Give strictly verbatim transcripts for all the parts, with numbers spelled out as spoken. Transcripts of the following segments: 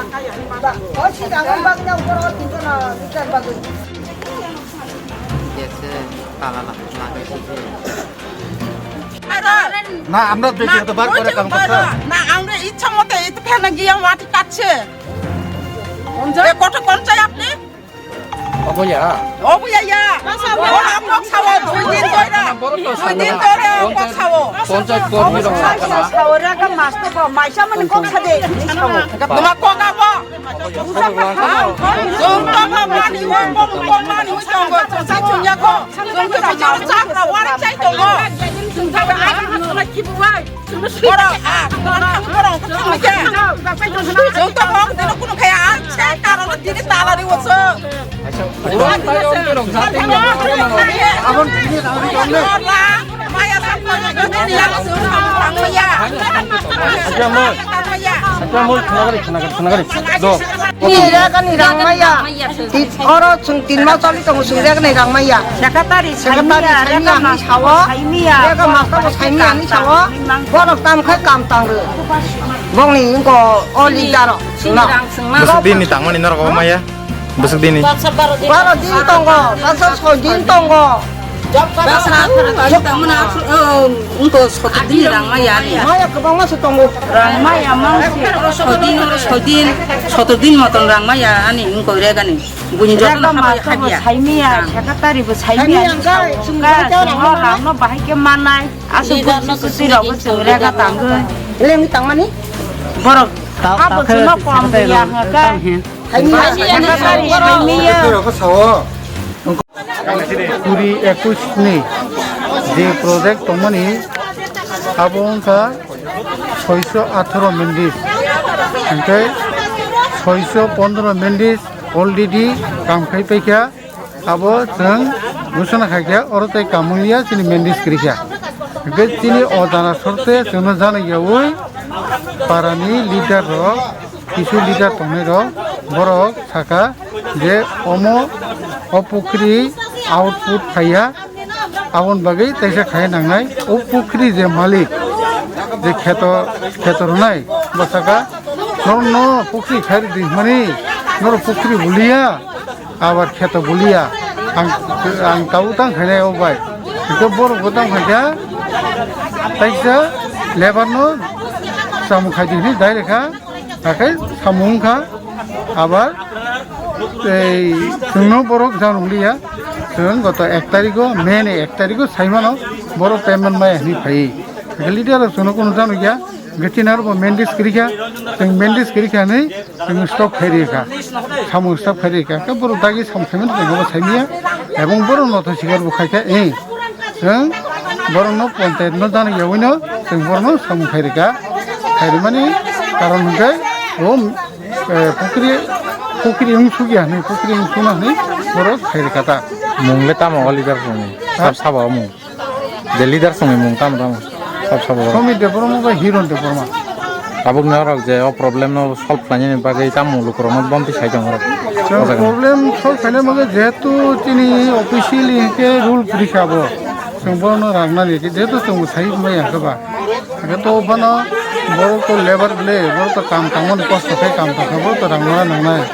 O si jangan bagna ugor o tinta na bichar bagwi. Gese tala la la gese. না, আমরা ব্যক্তিগত বার করে কাম করতে। না, আমরা ইচ্ছা মতো এই তো ফেলে গিয়ে মাটি কাটছে। এ কত কোন চাই আপনি? অবয়া। অবয়া, ইয়া। ওরা কম খাওয়া, দুই দিন ধরে। দুই দিন ধরে কম খাওয়া। পঞ্চায়েত কর্মী রকম থাকে না। খাওয়া রাখা মাছ তো কম, মাইসা মানে কম খাবে, জিনিস খাবো। তোমার কম খাবো। Chwng tongma manwi, kok kok manwi tongo, chwng se chwng ya kho. Chwng se chwng chakra wari chai tongo. Chwng se ani kibu wai. Borok, ah, borok, borok, borok, borok. Chwng tongma kunu kaya, ah, chai karo dini tala di woso. Abon tini rang ri jong le. Maya sa ko ni yang su tang ya. Acha mo. Acha mo khna gari, khna gari, khna gari. Do. Ni rega ni rang maya. Ti oro chwng tin ma choli tongo chwng rega ni rang maya. Secretary, secretary saimaya, saimaya rega ni mas-, sawo. Saimaya. Rega master bo saimaya ni sawo. Borok tam khai kam tang ro. Bongni ingko o leader o. Sini rang sengma. Bwswk din ni tangmani norok obo maya? Bwswk din ni? Baro din tongo, basa soi din tongo. Basa atharo din tangmani atharo, oh, ingko soto din rang maya ni. Maya kwbangma se tongo. Rang maya mang si. Soi din oro soi din, soto din moton rang maya ani ingko regani. Buini joto na habai habya. Saimaya, secretary bo saimaya. Saimaya ang kai, sungga, sungga, rang no bahai ke manai. Asuk kusi rok bo chwng rega tangwi. Leng tangmani? Borok. Abo chwngno kom gaya hwnkhe. Kuri ekush ni je project tongmani abo wngkha soiso atharo mendis. Hwnkhe soiso pondro mendis already kam khai paikha. Abo chwng gusana khaikha, oro tei kamung ya chini mendis kwrwikha. Hwnkhe chini o jana sorte chwngno jana yaui parani leader rok, kisu leader tongnai rok, borok saka je omo o pukhri output phaiya, aboni bagwi teisa khai nangnai. O pukhri je malik, je kheto, kheto rwnai, bo saka, norokno pukhri khai rwdi hwnmani, norok pukhri buliya. Abar kheto buliya, ang, ang tabuk tang khainai o bai. Hwnkhe borok bo tang khaikha, taisa lebar no samung khaidi hwnwi dai rekha, hakhai samung wngkha. Abar tei chwngno borok janong liya, chwng goto ek tarigo, May ni ek tarigo saimano borok payment maya hwnwi phai. Hwnkhe leader rok chwngno kunu janokya, hwnkhe chini aro bo mendis kwrwikha, chwng mendis kwrwikha hwnwi Chwng stop khairikha, samung stop khairikha, khe borok dagi samung khaimani tongma saimanya, ebong borok notha sikar bo khaikha, eh, chwng borokno panchayat no jana yaui no chwng borokno samung khairikha, khairimani karon hwnkhe bo, eh, pukri, pukri wng sugya hinwi, pukri wng suna hinwi borok khairikha ta. Mung le tamo o leader songni, ha? Sab sabo mung. Je leader songni mung tamo tamo? Sab sabo. Somit Debbarma bai Hiron Debbarma. Tabuk norok je o problem no solve khlainani bagwi tamo lukurokno bomti sai tongo norok? Chwng o jaga ni problem solve khlaina bagwi jehetu chini officially hwnkhe rule kwrwi kha bo. Chwng bono rang nani jehetu chwng bo sai maya khe ba. Hwnkhe to phano borok to labour le, borok to kam tangmani kosto khe kam tangkha, borok to rang nana nangnai.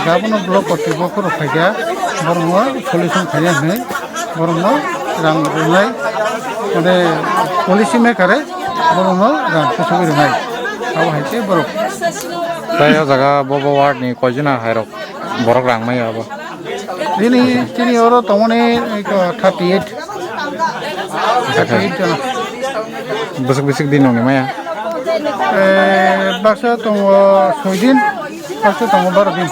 Jabano block kortipokho rok phaikha, borokno solution khaina hinwi. Borokno rang rwnai, mane policy maker e borokno rang kusugwi rwnai. Abo hai khe borok. Tai o jaga bobo ward ni koijona hai rok borok rang maya abo. Bini chini oro tongmani eko thirty eight. Thirty eight jona. Bwswk bwswk din nongni maya? Eh, baksa tongo soi din. Pasto tongo baro din.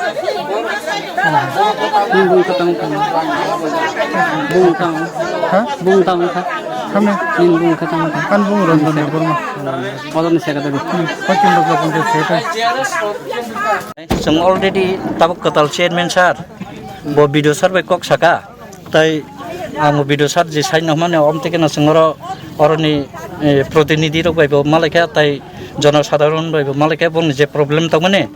Bini bung khe tang tang. Bung tang. Ha? Bung tang kha. Kami? Bini bung khe tang tang. Kan bung Ranjan Debbarma. Odon ni secretary. Pachim Bakla Panchayat secretary. Chwng already tabuk kwtal chairman sir, bo B D O sir bai kok saka. Tai ang B D O sir je sai no mane om teke no chwng oro, oroni, eh, protinidhi rok bai bo malaikha, tai jonosadharon bai bo malaikha, bongni je problem tongmani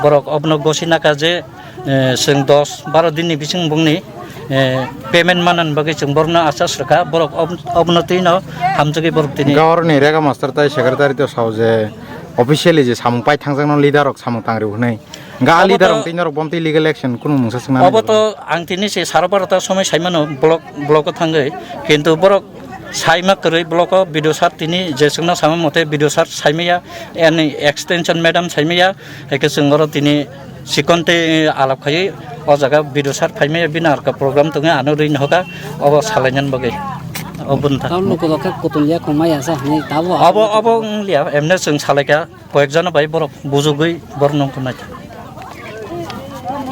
borok obono gosi naka je, eh, chwng dos baro din ni bising bongni, eh, payment manani bagwi chwng borokno achas rwkha, borok ob-, obono twi no hamjagwi borok tini. Gaurni rega master tai secretary to sao je officially je samung pai thangjakno leader rok samung tangri hwnwi. Ga Obo leader to rong tei norok bomtwi legal action kunu mungsa swngnani Obo bagwi. To ang tini se saro barota somoi saimano block, block o thangwi, kintu borok saima kwrwi block o B D O sir tini je chwngno sama mote B D O sir saimaya, ani extension madam saimaya, eke chwng oro tini sikon tei alap khaiwi o jaga B D O sir phaimaya bini arka program tongwi ano rwini hoka obo salainani bagwi. Obo wngkha. Tamo luku dokhe kutung ya khumai ya sa hwnwi tabo Obo, obo wnglia, emne chwng salaikha. Koyekjano bai borok bujugwi borok nongkhornai.